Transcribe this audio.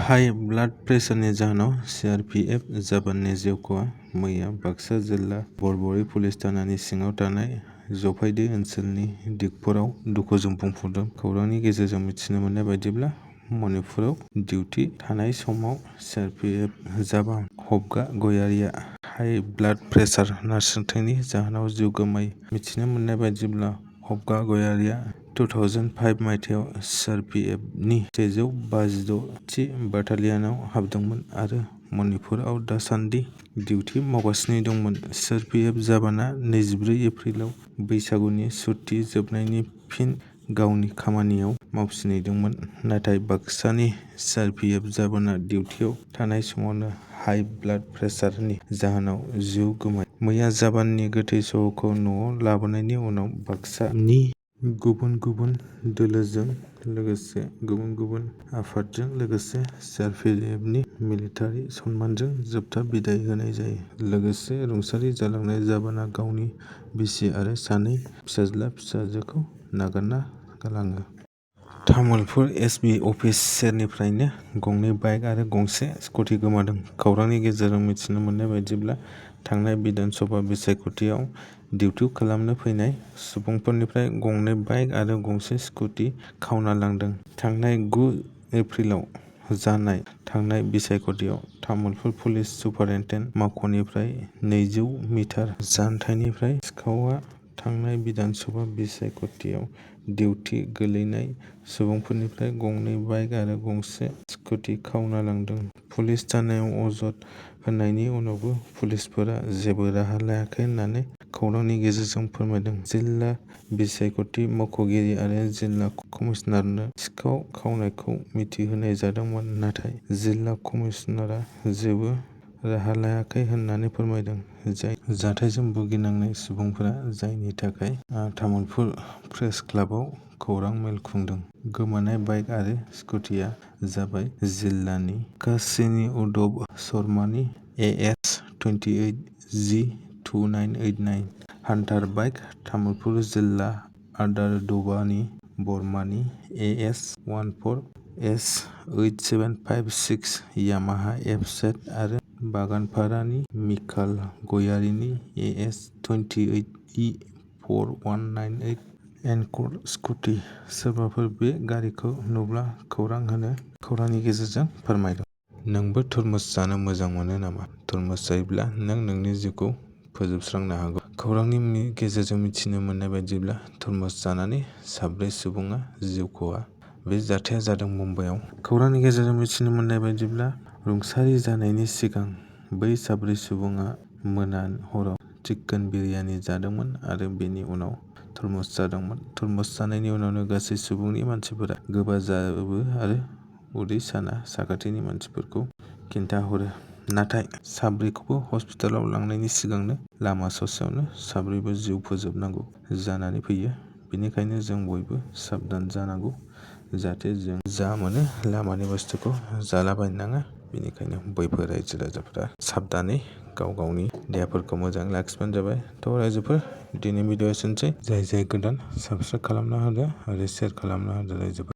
High blood प्रेसारनि जाहोनाव CRPF जवाननि जिउ खहा। मैया बाक्सा जिल्ला बरबरी पुलिस थानानि सिङाव थानाय जफायदै ओनसोलनि दिगफोराव दुखुजों बुंफबदों। खौरांनि गेजेरजों मिथिनो मोननाय बायदिब्ला मणिपुराव डिउटी थानाय समाव CRPF जवान हबगा गयारिया हाइ ब्लाड प्रेसार नारसिनथायनि जाहोनाव जिउ गोमायो। मिथिनो मोननाय बायदिब्ला हबगा गयारिया 2005 मायथाइयाव CRPFनि 156 थि बाटालियनाव हाबदोंमोन आरो मणिपुराव दासान्दि डिउटी मावगासिनो दंमोन। CRPF जवाना 24 एप्रिलाव बैसागुनि सुथि जोबनायनि फिन गावनि खामानियाव मावफिनहैदोंमोन। नाथाय बाक्सानि CRPF जवाना डिउटीआव थानाय समावनो हाइ ब्लाड प्रेसारनि जाहोनाव जिउ गोमायो। मैया जवाननि गोथै सह'खौ न'आव लाबोनायनि उनाव बाक्सानि गुबुन गुबुन दोलोजों लोगोसे गुबुन गुबुन आफादजों लोगोसे CRPFनि मिलिटारि सन्मानजों जोबथा बिदाय होनाय जायो। लोगोसे रुंसारि जालांनाय जवाना गावनि बिसि आरो सानै फिसाज्ला फिसाजोखौ नागारना गालाङो। तामुलपुर एसपि अफिस सेरनिफ्रायनो गंनै बाइक आरो गंसे स्कुटि गोमादों। खौरांनि गेजेरजों मिथिनो मोननाय बायदिब्ला थांनाय बिधान सभा बिसायख'थियाव डिउटी खालामनो फैनाय सुबुंफोरनिफ्राय गंनै बाइक आरो गंसे स्कुटि खावना लांदों। थांनाय 9 एप्रिलाव जानाय थांनाय बिसायख'थियाव तामुलपुर पुलिस सुपारिनटेन्डेन्ट मावख'निफ्राय 200 मिटार जानथाइनिफ्राय सिखावआ थांनाय बिधान सभा बिसायख'थियाव डिउटी गोलैनाय सुबुंफोरनिफ्राय गंनै बाइक आरो गंसे स्कुटि खावना लांदों। पुलिस थानायाव अजद होनायनि उनावबो पुलिसफोरा जेबो राहा लायाखै होननानै खौरांनि गेजेरजों फोरमायदों। जिल्ला बिसायख'थि मावख'गिरि आरो जिल्ला कमिसनारनो सिखाव खावनायखौ मिथिहोनाय जादोंमोन, नाथाय जिल्ला कमिसनारआ जेबो राहा लायाखै होननानै फोरमायदों। जाय जाथायजों भुगिनांनाय सुबुंफोरा जायनि थाखाय तामुलपुर प्रेस क्लाबआव खौरां मेल खुंदों। गोमानाय बाइक आरो स्कुटिआ जाबाय जिल्लानि कासिनि उद्धव शर्मानि AS 28G2989 hunter bike, Tamulpur जिल्ला आदारदबानि बर्मानि AS 14S8756 यामाहा FZ आरो बागानपारानि मिकाल गयारिनि AS 28E4198 एनकर्ड स्कुटि। सोरबाफोर बे गारिखौ नुब्ला खौरां होनो खौरांनि गेजेरजों फोरमायदों। नोंबो तुरमुस जानो मोजां मोनो नामा? तुरमुस जायोब्ला नों नोंनि जिउखौ फोजोबस्रांनो हागौ। खौरांनि गेजेरजों मिथिनो मोननाय बायदिब्ला तुरमुस जानानै 4 सुबुङा जिउ खहा। बे जाथाया जादों मुम्बाइआव। खौरांनि गेजेरजों मिथिनो मोननाय बायदिब्ला रुंसारि जानायनि सिगां बै 4 सुबुङा मोना हराव चिकेन बिरियानि जादोंमोन आरो बेनि उनाव तुरमुस जादोंमोन। तुरमुस जानायनि उनावनो गासै सुबुंनि मानसिफोरा गोबाजाबो आरो उदै साना साखाथिनि मानसिफोरखौ खिन्थाहरो। नाथाय 4खौबो हस्पिटालाव लांनायनि सिगांनो लामा ससेयावनो 4बो जिउ फोजोबनांगौ जानानै फैयो। बेनिखायनो जों बयबो साबधान जानांगौ जाहाथे जों जा मोनो लामानि बुस्थुखौ जालाबायनो नाङा। बेनिखायनो बयबो रायजो राजाफोरा साबधानै गाव गावनि देहाफोरखौ मोजाङै लाखिबानो जाबाय। थ' रायजोफोर दिनै भिडिअ एसेनोसै। जाय गोदान साबस्क्राइब खालामना होदो आरो शेयार खालामना होदो रायजोफोर।